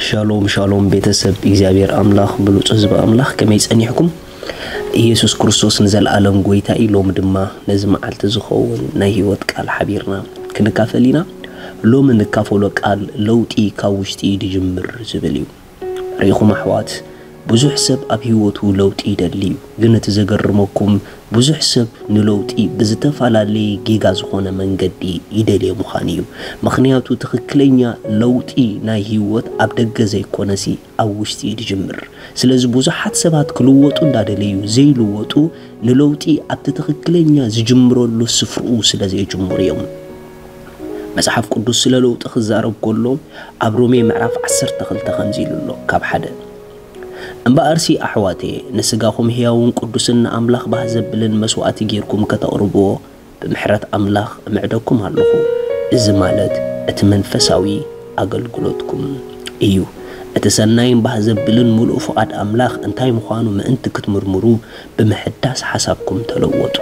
ሻሎም ሻሎም ቤተሰብ እግዚኣብሔር ኣምላኽ ብሉጽ ህዝቢ ኣምላኽ ከመይ ጸኒሕኩም? ኢየሱስ ክርስቶስ ንዘለኣለም ጎይታ እዩ። ሎሚ ድማ ነዚ መዓልቲ ዝኸውን ናይ ህይወት ቃል ሓቢርና ክንካፈል ኢና። ሎሚ ንካፈሎ ቃል ለውጢ ካብ ውሽጢ ድጅምር ዝብል እዩ። ርኢኹም ኣሕዋት፣ ብዙሕ ሰብ ኣብ ህይወቱ ለውጢ ይደሊ እዩ። ግን እቲ ዘገርመኩም ብዙሕ ሰብ ንለውጢ ብዝተፈላለየ ጌጋ ዝኾነ መንገዲ ይደልዮ ምዃኑ እዩ። ምኽንያቱ ትኽክለኛ ለውጢ ናይ ህይወት ኣብ ደገ ዘይኮነሲ ኣብ ውሽጢ እዩ ዝጅምር። ስለዚ ብዙሓት ሰባት ክልወጡ እንዳደለዩ ዘይልወጡ ንለውጢ ኣብቲ ትኽክለኛ ዝጅምረሉ ስፍርኡ ስለ ዘይጅምሩ እዮም። መጽሓፍ ቅዱስ ስለ ለውጢ ክዛረብ ከሎ ኣብ ሮሜ ምዕራፍ ዓሰርተ ክልተ ከምዚ ኢሉ ኣሎ። ካብ ሓደ እምበኣርሲ ኣሕዋተየ፣ ንስጋኹም ሕያውን ቅዱስን ንኣምላኽ ባህ ዘብልን መስዋእቲ ጌርኩም ከተቕርብዎ ብምሕረት ኣምላኽ እምዕደኩም ኣለኹ። እዚ ማለት እቲ መንፈሳዊ ኣገልግሎትኩም እዩ። እቲ ሰናይን ባህ ዘብልን ምሉእ ፍቓድ ኣምላኽ እንታይ ምዃኑ ምእንቲ ክትምርምሩ ብምሕዳስ ሓሳብኩም ተለወጡ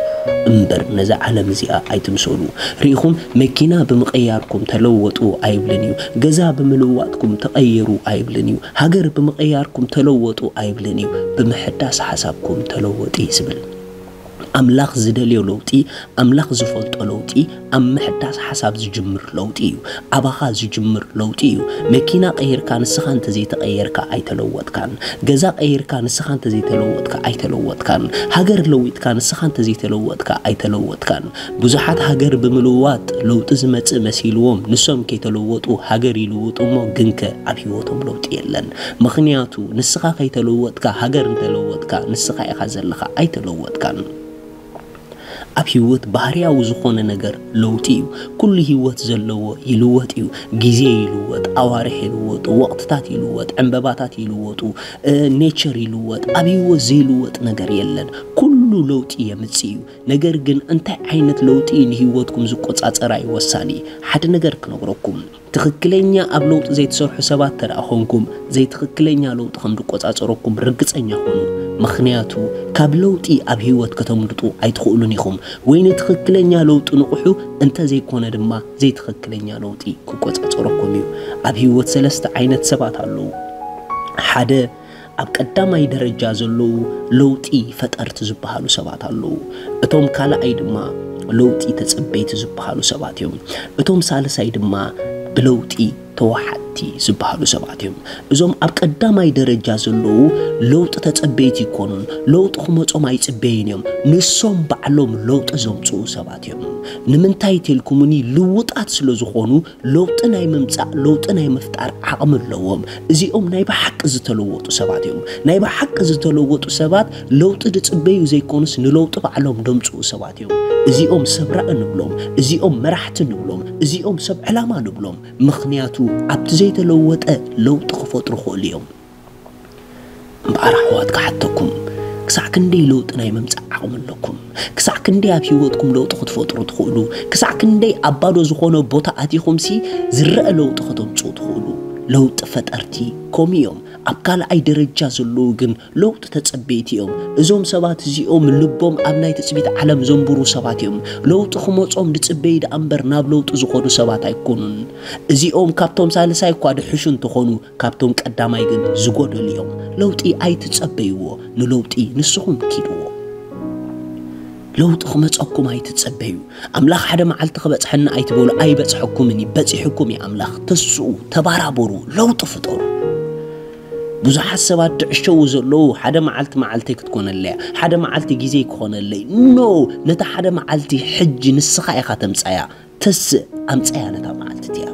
እምበር ነዛ ዓለም እዚኣ ኣይትምሰሉ። ርኢኹም፣ መኪና ብምቕያርኩም ተለወጡ ኣይብልን እዩ። ገዛ ብምልዋጥኩም ተቐየሩ ኣይብልን እዩ። ሃገር ብምቕያርኩም ተለወጡ ኣይብልን እዩ። ብምሕዳስ ሓሳብኩም ተለወጡ እዩ ዝብል። ኣምላኽ ዝደልዮ ለውጢ፣ ኣምላኽ ዝፈልጦ ለውጢ፣ ኣብ ምሕዳስ ሓሳብ ዝጅምር ለውጢ እዩ። ኣባኻ ዝጅምር ለውጢ እዩ። መኪና ቀይርካ ንስኻ እንተዘይተቐየርካ ኣይተለወጥካን። ገዛ ቀይርካ ንስኻ እንተዘይተለወጥካ ኣይተለወጥካን። ሃገር ለዊጥካ ንስኻ እንተዘይተለወጥካ ኣይተለወጥካን። ብዙሓት ሃገር ብምልዋጥ ለውጢ ዝመጽእ መሲልዎም ንሶም ከይተለወጡ ሃገር ይልውጡ እሞ ግንከ ኣብ ህይወቶም ለውጢ የለን። ምኽንያቱ ንስኻ ከይተለወጥካ ሃገር እንተለወጥካ ንስኻ ኢኻ ዘለኻ ኣይተለወጥካን። ኣብ ህይወት ባህርያዊ ዝኾነ ነገር ለውጢ እዩ። ኩሉ ህይወት ዘለዎ ይልወጥ እዩ። ግዜ ይልወጥ፣ ኣዋርሕ ይልወጡ፣ ወቕትታት ይልወጥ፣ ዕምበባታት ይልወጡ፣ እ፣ ኔቸር ይልወጥ። ኣብ ህይወት ዘይልወጥ ነገር የለን። ኩሉ ለውጢ የምጽእ እዩ። ነገር ግን እንታይ ዓይነት ለውጢ ንህይወትኩም ዝቆጻጸር እዩ ወሳኒ። ሓደ ነገር ክነግረኩም። ትኽክለኛ ኣብ ለውጢ ዘይትሰርሑ ሰባት ተደኣ ኾንኩም፣ ዘይትኽክለኛ ለውጢ ከም ዝቆጻጸረኩም ርግጸኛ ኾኑ። ምኽንያቱ ካብ ለውጢ ኣብ ህይወት ከተምልጡ ኣይትኽእሉን ኢኹም። ወይ ንትኽክለኛ ለውጢ ንቕሑ፣ እንተ ዘይኮነ ድማ ዘይትኽክለኛ ለውጢ ክቆጻጸረኩም እዩ። ኣብ ህይወት ሰለስተ ዓይነት ሰባት ኣለዉ። ሓደ፣ ኣብ ቀዳማይ ደረጃ ዘለዉ ለውጢ ፈጠርቲ ዝበሃሉ ሰባት ኣለዉ። እቶም ካልኣይ ድማ ለውጢ ተጸበይቲ ዝበሃሉ ሰባት እዮም። እቶም ሳልሳይ ድማ ብለውጢ ተዋሓጥቲ ዝበሃሉ ሰባት እዮም። እዞም ኣብ ቀዳማይ ደረጃ ዘለዉ ለውጢ ተጸበይቲ ይኮኑን፣ ለውጢ ክመጾም ኣይጽበይን እዮም። ንሶም ባዕሎም ለውጢ ዘምጽኡ ሰባት እዮም። ንምንታይ ተልኩምኒ? ልውጣት ስለ ዝኾኑ ለውጢ ናይ ምምጻእ፣ ለውጢ ናይ ምፍጣር ዓቕሚ ኣለዎም። እዚኦም ናይ ብሓቂ ዝተለወጡ ሰባት እዮም። ናይ ብሓቂ ዝተለወጡ ሰባት ለውጢ ዝጽበዩ ዘይኮኑስ ንለውጢ ባዕሎም ደምጽኡ ሰባት እዮም። እዚኦም ሰብ ራኢ ንብሎም፣ እዚኦም መራሕቲ ንብሎም፣ እዚኦም ሰብ ዕላማ ንብሎም። ምኽንያቱ ኣብቲ ዘይተለወጠ ለውጢ ክፈጥሩ ክእሉ እዮም። እምበኣር ኣሕዋት ክሓተኩም፣ ክሳዕ ክንደይ ለውጢ ናይ ምምጻእ ዓቕሚ ኣለኩም? ክሳዕ ክንደይ ኣብ ህይወትኩም ለውጢ ክትፈጥሩ ትኽእሉ? ክሳዕ ክንደይ ኣብ ባዶ ዝኾነ ቦታ ኣቲኹምሲ ዝረአ ለውጢ ከተምጽኡ ትኽእሉ? ለውጢ ፈጠርቲ ከምኡ እዮም። ኣብ ካልኣይ ደረጃ ዘለዉ ግን ለውጢ ተጸበይቲ እዮም። እዞም ሰባት እዚኦም ልቦም ኣብ ናይ ትጽቢት ዓለም ዘንብሩ ሰባት እዮም። ለውጢ ክመጾም ዝጽበዩ ደኣ እምበር ናብ ለውጢ ዝኾኑ ሰባት ኣይኮኑን። እዚኦም ካብቶም ሳልሳይ እኳ ድሕሹ እንተኾኑ፣ ካብቶም ቀዳማይ ግን ዝጎደሉ እዮም። ለውጢ ኣይትጸበይዎ፣ ንለውጢ ንስኹም ኪድዎ። ለውጢ ክመጸኩም ኣይትጸበዩ። ኣምላኽ ሓደ መዓልቲ ክበጽሐና ኣይትበሉ፣ ኣይበጽሐኩምን እዩ፣ በጺሕኩም እዩ ኣምላኽ። ተስኡ፣ ተባራበሩ፣ ለውጢ ፍጠሩ። ብዙሓት ሰባት ድዕሸዉ ዘለዉ፣ ሓደ መዓልቲ መዓልተይ ክትኮነለያ፣ ሓደ መዓልቲ ግዜ ክኾነለይ። ኖ፣ ነታ ሓደ መዓልቲ ሕጂ ንስኻ ኢኻ ተምጻያ። ተስእ፣ ኣምጻያ ነታ መዓልቲ እቲኣ።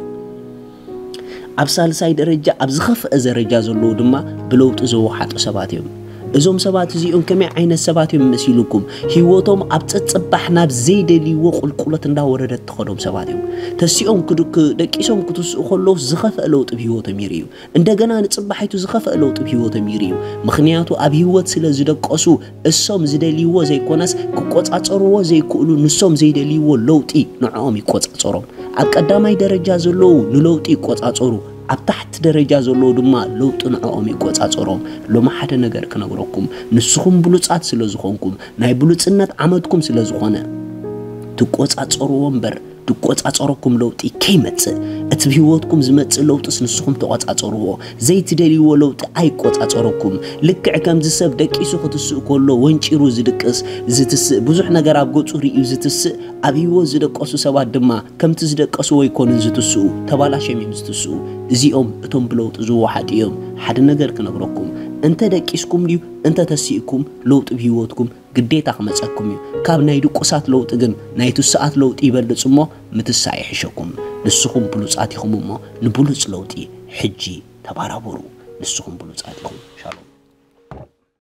ኣብ ሳልሳይ ደረጃ፣ ኣብ ዝኸፍአ ደረጃ ዘለዉ ድማ ብለውጢ ዝወሓጡ ሰባት እዮም። እዞም ሰባት እዚኦም ከመይ ዓይነት ሰባት እዮም መሲልኩም? ህይወቶም ኣብ ጸጽባሕ ናብ ዘይደልይዎ ቁልቁለት እንዳወረደት ትኸዶም ሰባት እዮም። ተሲኦም ክድ-፣ ክ-፣ ደቂሶም ክትስኡ ከለዉ ዝኸፍአ ለውጢ ብህይወቶም ይርእዩ። እንደገና ንጽባሒቱ ዝኸፍአ ለውጢ ብህይወቶም ይርእዩ። ምኽንያቱ ኣብ ህይወት ስለ ዝደቀሱ እሶም ዝደልይዎ ዘይኮነስ ክቆጻጸርዎ ዘይክእሉ ንሶም ዘይደልይዎ ለውጢ ንዕኦም ይቆጻጸሮም። ኣብ ቀዳማይ ደረጃ ዘለዉ ንለውጢ ይቆጻጸሩ፣ ኣብ ታሕቲ ደረጃ ዘለዉ ድማ ለውጢ ንዕኦም ይቆጻጸሮም። ሎሚ ሓደ ነገር ክነግረኩም፣ ንስኹም ብሉጻት ስለ ዝኾንኩም፣ ናይ ብሉጽነት ዓመትኩም ስለ ዝኾነ፣ ትቆጻጸርዎ እምበር ድቆጻጸረኩም ለውጢ ከይመጽእ፣ እቲ ብህይወትኩም ዝመጽእ ለውጥስ ንስኹም ተቆጻጸርዎ። ዘይትደልይዎ ለውጢ ኣይቆጻጸረኩም። ልክዕ ከምዚ ሰብ ደቂሱ ክትስእ ከሎ ወንጪሩ ዝድቅስ፣ ዝትስእ፣ ብዙሕ ነገር ኣብ ገጹ ርእዩ ዝትስእ፣ ኣብ ህይወት ዝደቀሱ ሰባት ድማ ከምቲ ዝደቀስዎ ኣይኮኑን ዝትስኡ፣ ተባላሽዮም እዮም ዝትስኡ። እዚኦም እቶም ብለውጢ ዝወሓጡ እዮም። ሓደ ነገር ክነግረኩም፣ እንተ ደቂስኩም ድዩ እንተ ተሲእኩም ለውጢ ብህይወትኩም ግዴታ ክመጸኩም እዩ። ካብ ናይ ድቁሳት ለውጢ ግን ናይ ትሱኣት ለውጢ ይበልጽ እሞ ምትሳእ ይሕሸኩም። ንስኹም ብሉጻት ኢኹም እሞ ንብሉጽ ለውጢ ሕጂ ተባራበሩ። ንስኹም ብሉጻት ኢኹም። ሻሎም።